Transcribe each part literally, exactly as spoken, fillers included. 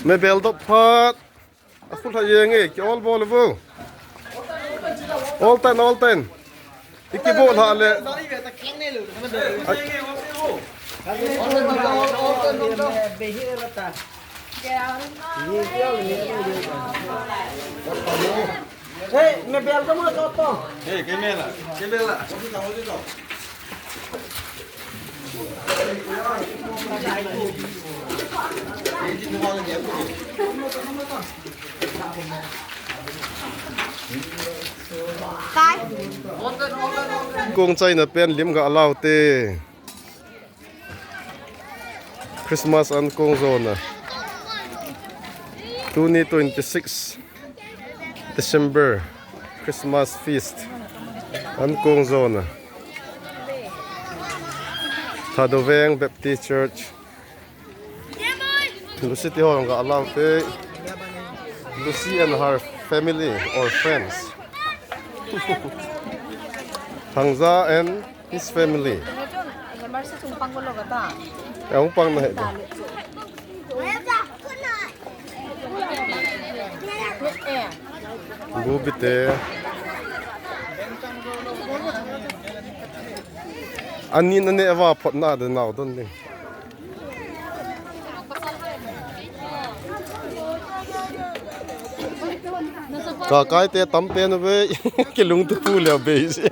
Mebel dop phat. A full ha yeng e, ki ol bol vo. Ol tan, ol tan. Iki bol ha le. Hey, me bel ka mo to to. Hey, ke mela, ke mela. Kai. Kong China pen lim ga lau te. Christmas an kong jona. Tuni twenty-six December Christmas feast an kong jona. Thadou Veng Baptist Church. Lucy ti ho ga lau te. Lucy and her family or friends. Thangja and his family. Ya, hung pang na he. Bubite. Ani na ne va phot na de nau don ding. Ka kai te tam pen ve, kilungtup pu le be si.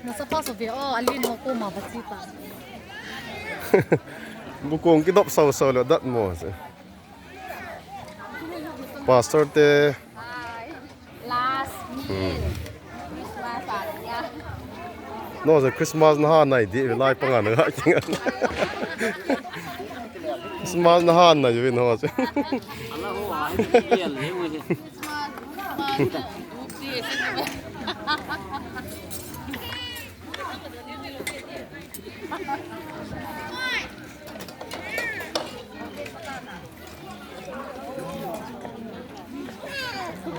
Nasa pa so ve, oh, alin ho ko ma ba si pa. Bukong kidop sau sau le dat mo se. Pastor te. Last meal. Christmas ah, yeah. No, the Christmas na ha nai di, lai panga na ga king. Christmas na ha nai di, no.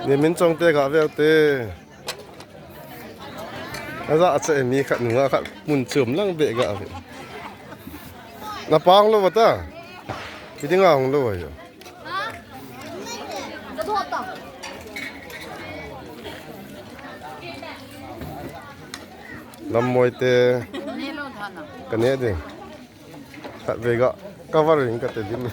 Ni min chong te ga veu te. Aja acha mi khat nunga khat mun chom lang be ga ve. Na pang lo ta. Kiding a hong lo ya. Lam moi te. Ka ne de. Khat ve ga cover ring ka te dim.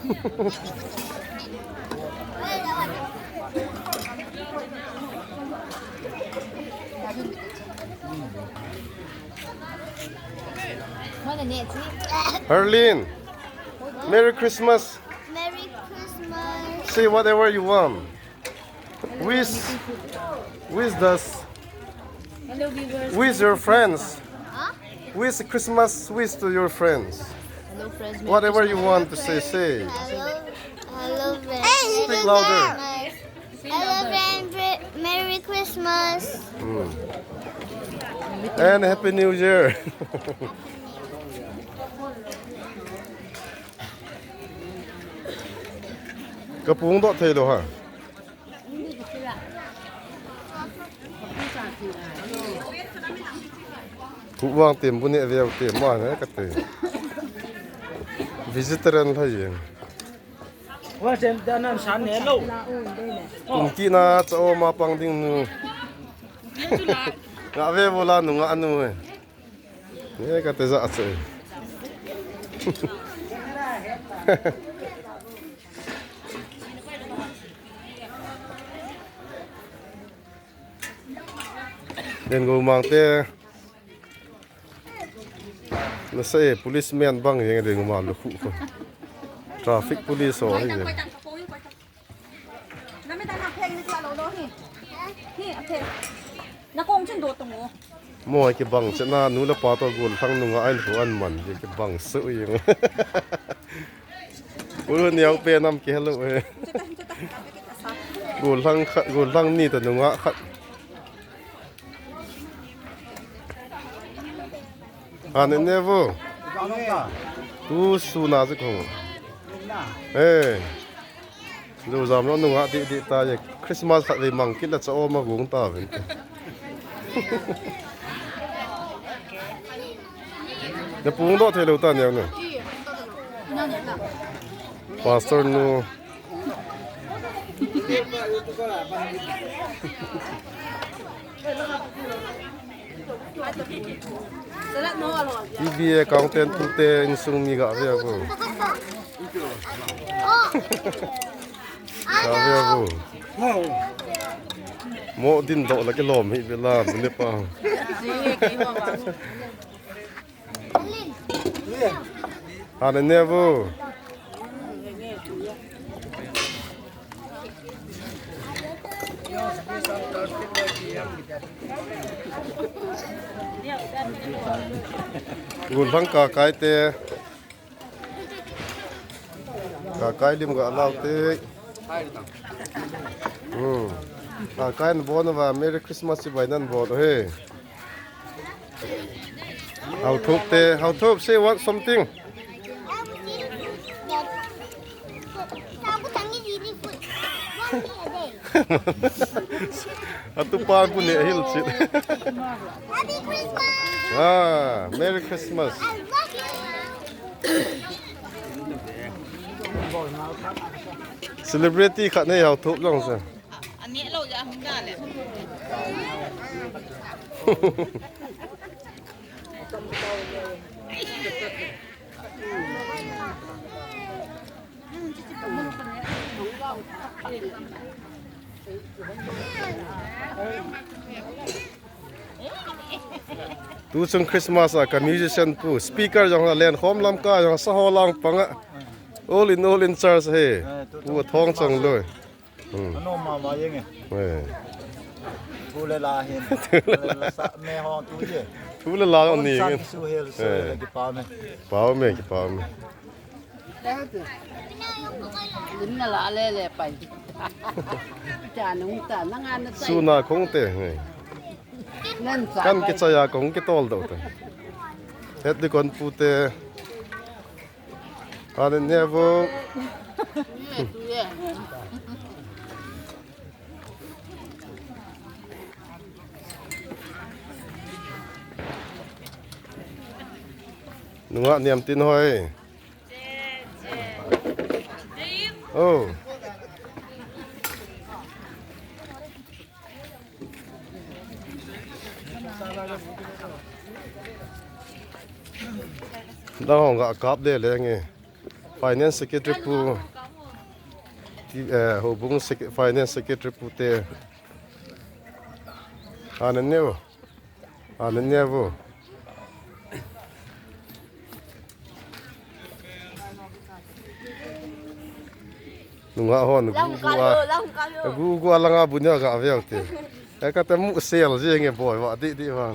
Herlin, Merry Christmas. Merry Christmas. Say whatever you want. Wish, wish the, hello, viewers. Wish your friends. Huh? Wish Christmas wish to your friends. Hello, friends. Merry whatever you Christmas. Want to say, say. Hello, hello, friends. Speak louder. Hello, friends. Merry Christmas. Mm. And Happy New Year. Ka pung dot thei lo ha. Pu vang tem bu ne veu tem ma ne ka te. Visitor an la yen. Wa sem da nan san ne lo. Kum ti na cha o ma pang ding nu. Nga ve bu la nu nga nu e. Ye ka te ja che. Den go mang te. Na se policeman bang ye den go ma lu khu khu. Traffic police ho ye. Na me ta na pheng ni la lo lo hi. Hi, a pheng. Na kong chun do tong o. Mo kibang chena nu le pa to gol thang nunga ain ko an man je kibang su ye. Ulu niau pe nam ke hello e. Gol thang khat, gol thang ni to nunga khat. Ane ne vo. Tu su na je ko. Eh. Lu jam lo nunga di di ta ye. Christmas khat ve mang kit la cha o ma gung ta ve. Na pung doh thei lou ta neo nu. Pastor nu. T V a accountant tute insung mi ga ve a ko. Ga ve a ko. Mo din doh la kilom hi ve la, bu ne pa. Hane nevu. Gun thang ka kai te. Ka kai lim ga lau te. Hmm. Ka kai na bon va Merry Christmas chi bai nan bon he. How to te, how to say what something. Atu pa bu ne hil chit. Happy Christmas. Ah, Merry Christmas. I love you. Celebrity khat nei hau thup jong sa. Ani lo ja hung da le. Tuchung Christmas a ka musician pu, speaker jong a len khom lam ka jong sa ho lang panga. All in all in charge he. Eh, tu pu thong chang loi. Hmm. Ano mama yeng e. Eh. Tu le la hin. Tu le la sa me ho tu ye. Tu le la ni. San su hel so le ki pa me. Pa me, ki pa me. Lim na la le le pai. Cha nung ta na nga na chai. Suna kong te. Nan sa. Kan ke chaya kong ke tol do te. Het di kon pu te. Ane nevo. Nunga niam tin hoi. Oh. Dang hong ga kap de le nge. Finance Secretary pu. Ti, eh, Houbung Sec-, Finance Secretary pu te. Ane nevo. Ane nevo. Nunga hon gu gu a. Gu gu a langa bu nia ga veu te. Ka te mu sel je nge boi va di di va.